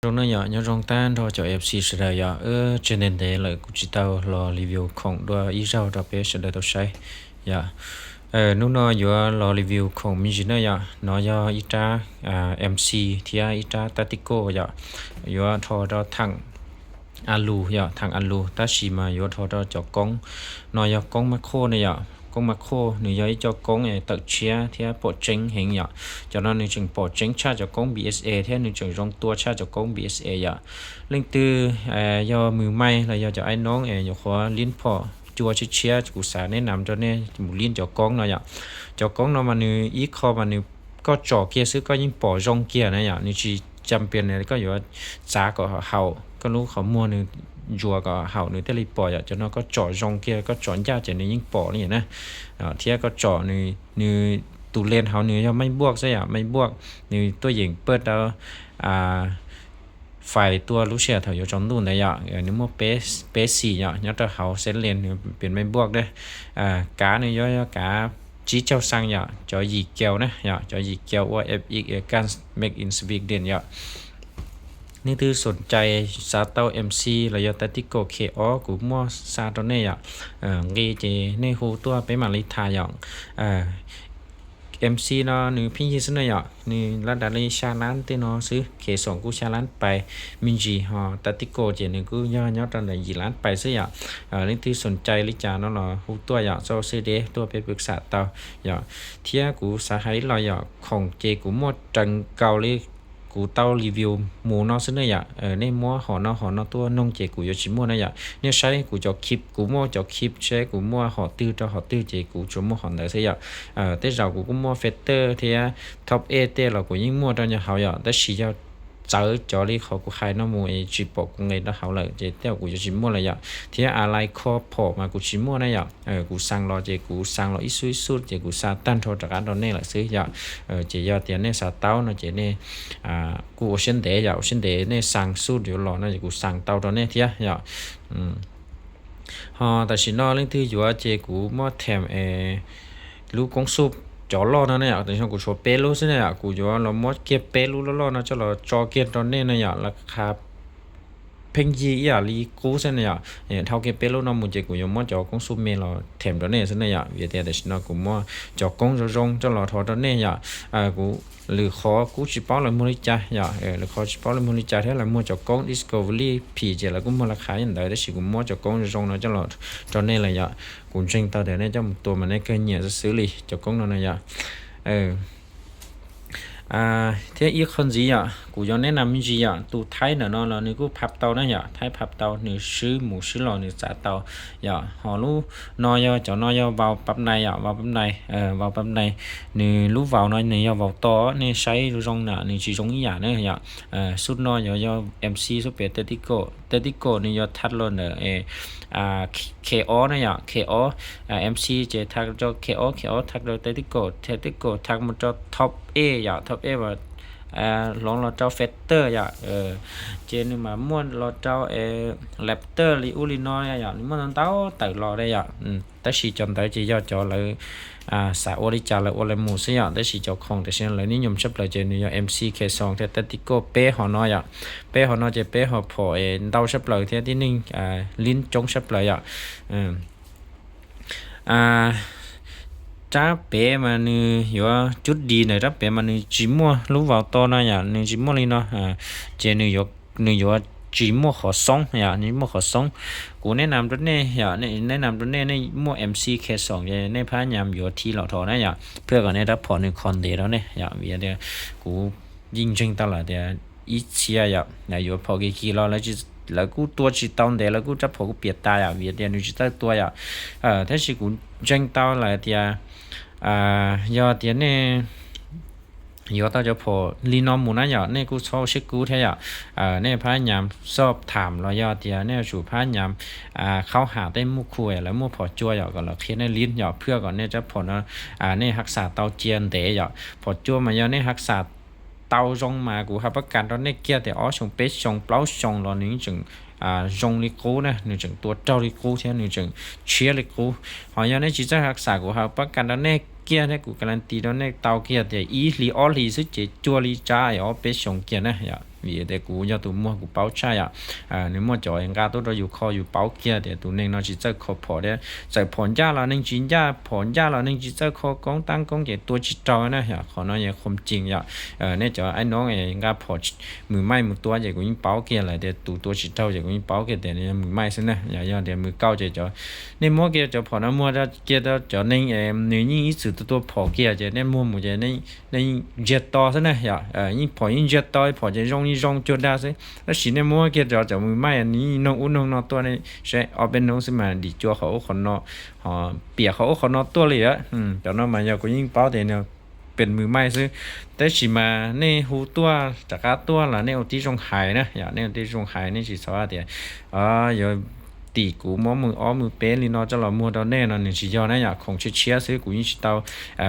Zoo no yom, nyob zoo tag nrho cov M C sawv daws yom. Tseg ntev ntev lawm kuv tsis tau los review khoom dua ib zaug rau peb sawv daws tau saib yom. Hnub no yuav los review khoom me ntsis na yom. No yog ib rab M C thiab ib rab tactical yom. Yuav rho rau thaam a lus yom, thaam a lus, tab sis mas yuav rho rau cov koob. No yog koob macro ne yom. Koob macro nws yog ib co koob tawm tshiab thiab pom tseeb heev yom. Cov no nws tseem pom tseeb tshaj cov koob B S A thiab nws tseem zoo tua tshaj cov koob B S A yom. Leej twg yog mws maij los yog cov aib noob es nyuam qhuav lib phom cua tshiab tshiab, kuv xav neb nam rau nej mus lib cov koob no yom. Cov koob no mas nws ib qho mas nws, koj tsom kiag xwb koj yeej pom zoo kiag na yom. Nws tsis cam pias koj yuav txav kom haum, koj lub qhov muag nws ntsuas kom haum nws thiaj li pom yom. Cov no koj tsom zoo kiag, koj tsom ncaj ces nws yeej pom li na. Thiab koj tsom nws, tus lens hauv nws yog mej npuaj xwb yom, mej npuaj, nws tuaj yeem paj rau fais tuaj lub sij hawm thaum yuav tsaus ntuj ntawd yom. Nws muaj peb xim yom, nyob rau hauv xeb lens nws pem mej npuaj na. Kav nws yuav yog kav tsib caug xaa yom, cov yim kiau na yom, cov yim kiau ua F X Guns made in Sweden yom. Leej twg xoom cai xav tau M C los yog tactical K ob kuv muaj xa rau nej yom. Nqi ces nej hu tuaj peb mam li tham yom. M C no nws pheej yig xwb na yom, nws laj dav li xya lab tej no xwb, K xoom kuj xya lab pais me ntsis, ho tactical ces nws kuj yog nyob rau ntawm yim lab pais xwb yom. Leej twg xoom cai li cas no los hu tuaj yom, txoj xwb deb tuaj peb pwm xam tau yom. Thiab kuv xav hais ib los yom, khoom ces kuv muaj raws nkaus li kuv tau review mus no xwb na yom. Nej muab hom no hom no tuaj noog ces kuv yuav tsis muaj na yom. Nej saib kuv cov clip, kuv muaj cov clip seb kuv muaj hom twg rau hom twg ces kuv tsuas muaj hom ntawd xwb yom. Tej zaum kuv kuj muaj feather thiab top eight tej los kuv yeej muaj rau nyob hauv yom, tab sis yog txawv cov li qhov kuv hais no mus es tsis pom kuv nqis rau hauv lawm ces tej zaum kuv yuav tsis muaj lawm yom. Thiab a lai kho phom mas kuv tsis muaj na yom. Kuv xaa los ces kuv xaa los ib xub ib xub ces kuv xa tag nrho rov qab rau nej lawm xwb yom. Ces yog tias nej xav tau no ces nej kuj ua siab ntev yom, ua siab ntev nej xaa xub yuav los no ces kuv xaa tau rau nej thiab yom. Ho tam sim no leej twg yuav ces kuv muab them es lub koob xuj cov loj no ne yom, tam sim no kuv tshuav peb lub xwb ne yom, kuv yuav los muab kiag peb lub loj loj no coj los tso kiag rau nej no yom, laj qha pheej yig ib yam li qub xwb ne yom. Dhau kiag peb lub no mus ces kuv yuav muab cov koob xuj me los them rau nej xwb ne yom, vim tias tam sim no kuv muab cov koob zoo zoo coj los rho rau nej yom. Kuv lwm qhov kuj tsis paub lawv muag li cas yom, lwm qhov tsis paub lawv muag li cas thiab lawv muag cov koob Discovery phim ces lawv kuj muag laj qha ib ntawd, tab sis kuv muab cov koob zoo zoo no coj los rau nej lawm yom. Kuv ntseeg tau tias nej coj mus tua mas nej kawg nyiam xwb xwb li cov koob no no yom. Thiab ib qho ntxiv yom, kuv yuav neb nam me ntsis yom, tus Thaib ntawm no los nws kuj phab tau na yom, Thaib phab tau, nws swb mus swb los nws txav tau yom. Ho lub no yog cov no yog vau pab nai yom, vau pab nai, vau pab nai, nws lub vau no nws yog vau to, nej saib zoo zoo na, nws tsis zoo ib yam na yom. Xub no yuav yog M C xub pem tactical, tactical nws yuav thaj los ntawm K ob na yom, K ob, M C ces thaj rau K ob, K ob thaj rau tactical, tactical thaj mus rau top eight yom, top eight hloov los rau feather yom. Ces nws mas muaj los rau raptor li ub li no yom, nws muaj ntau ntau tawm los da yom. Tab sis cov ntawd ces yog cov lawv xav ua li cas lawv ua lawv mus xwb yom, tab sis cov khoom tam sim no lawv nib nyom tshaj plaws ces nws yog M C, K xoom thiab tactical peb hom no yom. Peb hom no ces peb hom phom es ntau tshaj plaws thiab tib neeg lib coob tshaj plaws yom. Rab pem mas nws yuav cub dis ntawm rab pem mas nws tsis muaj lub vau to no yom, nws tsis muaj li no, ces nws yuav tsis muaj qhov xoob yom, nws muaj qhov xoob. Kuv neb nam rau nej yom, neb nam rau nej, nej muaj M C, K xoom ces nej phab nyam yuav thi los rho na yom, phiaj kom nej rab phom nws kho ntev rau nej yom, vim tias kuv yeej ntseeg tau lawm tias ib txhia yom, yuav phom kis kis los lawv kuj tua tsis tau ntev, lawv kuj rab phom kuj piam tas yom, vim tias nws tsis txawj tua yom. Tab sis kuv ntseeg tau lawm tias yog tias nej yuav tau cov phom li no mus na yom, nej kuj txhob ua siab kub thiab yom. Nej phab nyam xoj tham los yog tias nej yuav tsum phab nyam khaub ham tej muaj khu lawv muaj phom cua yom, kom lawv qhia nej lib yom, phiaj kom nej rab phom no nej haj xam tau cia ntev yom. Phom cua mas yog nej haj xam tau zoo mas kuv haj pab kas rau nej kiag tias ob xyoos peb xyoos plaub xyoos los nws tseem zoo li qub na, nws tseem tua raug li qub thiab nws tseem tshiab li qub. Ho yog nej tsis txawj haj xam kuv haj pab kas rau nej kiag thiab kuv guarantee rau nej tau kiag tias ib hlis ob hlis xwb ces cuag li tsab es ob peb xyoos kiag na yom. Vim tias kuv yog tus muag kuv paub tshaj yom. Nws muaj cov nqa tuaj rau yus kho yus paub kiag tias tus neeg no tsis txawj kho phom thiab, txawm phom ncaj los neeg tsis ncaj, phom ncaj los neeg tsis txawj kho koob tab koob ces tua tsis raug na yom. Qhov no yog qhov tseeb yom. Nej cov aib noob nqa phom mws maij mus tua ces kuv yeej paub kiag lawm tias tus tua tsis raug ces kuv yeej paub kiag tias nws yog mws maij xwb na. Yog tias mws kauj ces cov, nej muab kiag cov phom no muag kiag rau cov neeg nws yeej ib txwm tua tua phom kiag ces nej muag mus ces nej yeej ntsiag to xwb na yom. Yeej phom yeej ntsiag to, phom ces zoo li zoo cuag dag xwb, tab sis nej muab kiag rau cov mws maij nws yeej noog ub noog no tuaj, nej saib ob peb hnub xwb mas dim cua qhov ub qhov no, ho piam qhov ub qhov no tuaj li. Cov no mas yog kuv yeej paub tias nws pes mws maij xwb. Tab sis mas nej hu tuaj rov qab tuaj los nej ua tib zoo hais na yom, nej ua tib zoo hais, nej tsis txhob tias yuav tim kuv muab mws ob mws peb li no coj los muag rau nej no, nws tsis yog na yom. Khoom tshiab tshiab xwb, kuv yeej tsis tau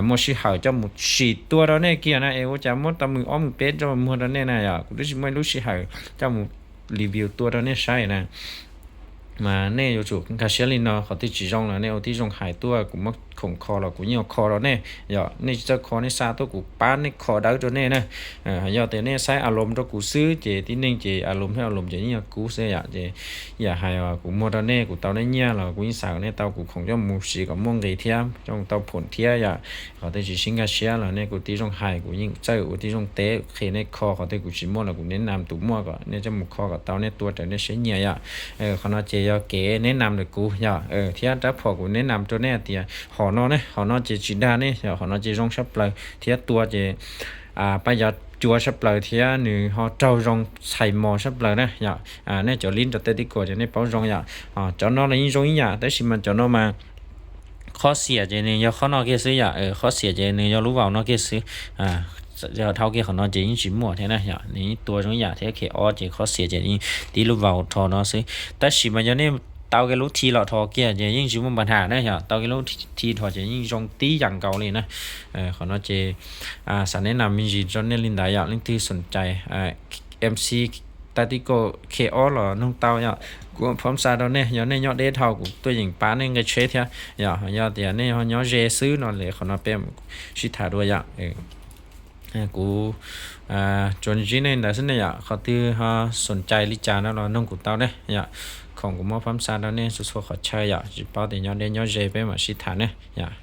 muaj sij hawm coj mus sim tua rau nej kiag na es ua cas muab tau mws ob mws peb coj mus muag rau nej na yom. Kuv twb tsis muaj ib lub sij hawm coj mus review tua rau nej saib na. Mas nej yuav tsum nkag siab li no, qhov twg tsis zoo los nej ua tib zoo hais tuaj, kuv muab khoom kho los kuv yeej yuav kho rau nej yom. Nej tsis txawj kho nej xa tuaj kuv pab nej kho dawb rau nej na. Yog tias nej saib a loos rau kuv xwb ces tib neeg ces a loos thiab a loos ces yeej yog kub xwb yom. Ces yam hais kuv muag rau nej kuv tau nej nyiaj los kuv yeej xa kom nej tau kuv khoom coj mus siv kom muaj nqis thiab coj mus tau phom thiab yom. Qhov twg tsis sib nkag siab los nej kuj tib zoo hais, kuv yeej txawj ua tib zoo teb qhia nej kho, qhov twg kuv tsis muaj los kuv neb nam tus muaj kom nej coj mus kho kom tau nej tua raws nej siab nyiam yom. Qhov no ces yog kev neb nam ntawm kuv yom, thiab rab phom kuv neb nam rau nej hais tias hom no ne, hom no ces tsis dag ne yom, hom no ces zoo sab plaws thiab tua ces pab yov cua sab plaws thiab nws ho raug zoo txhais mos sab plaws na yom. Nej cov lib rau tej tib kuam ces nej paub zoo yom. Cov no los yeej zoo ib yam tab sis mas cov no mas qhov xiam ces nws yog qhov no kiag xwb yom, qhov xiam ces nws yog lub vaus no kiag xwb. Yog dhau kiag qhov no ces yeej tsis muaj thiab na yom, nws yeej tua zoo ib yam thiab. Khej ob ces qhov xiam ces yeej tib lub vaus rho no xwb. Tab sis mas yog nej tau kiag lub thi los rho kiag ces yeej tsis muaj npa nham na yom, tau kiag lub thi rho ces yeej zoo tib yam nkaus li na. Qhov no ces xav neb nam me ntsis rau nej li ntawd yom. Leej twg xoom cai MC Tactical Khej ob los noog tau yom. Kuv phom xa rau nej, yog nej nyob deb dhau kuv tuaj yeem pab nej nqe tsheb thiab yom. Yog tias nej ho nyob ze xwb no ces qhov no peb sib tham dua yom. Kuv tsuas ntsib nej ntawd xwb ne yom, qhov twg ho xoom cai li cas no los noog kuv tau ne yom. Khoom kuv muab phom xa rau nej txhua txhua qhov chaw yom, tsis paub tias nyob deb nyob ze peb mam sib tham ne yom.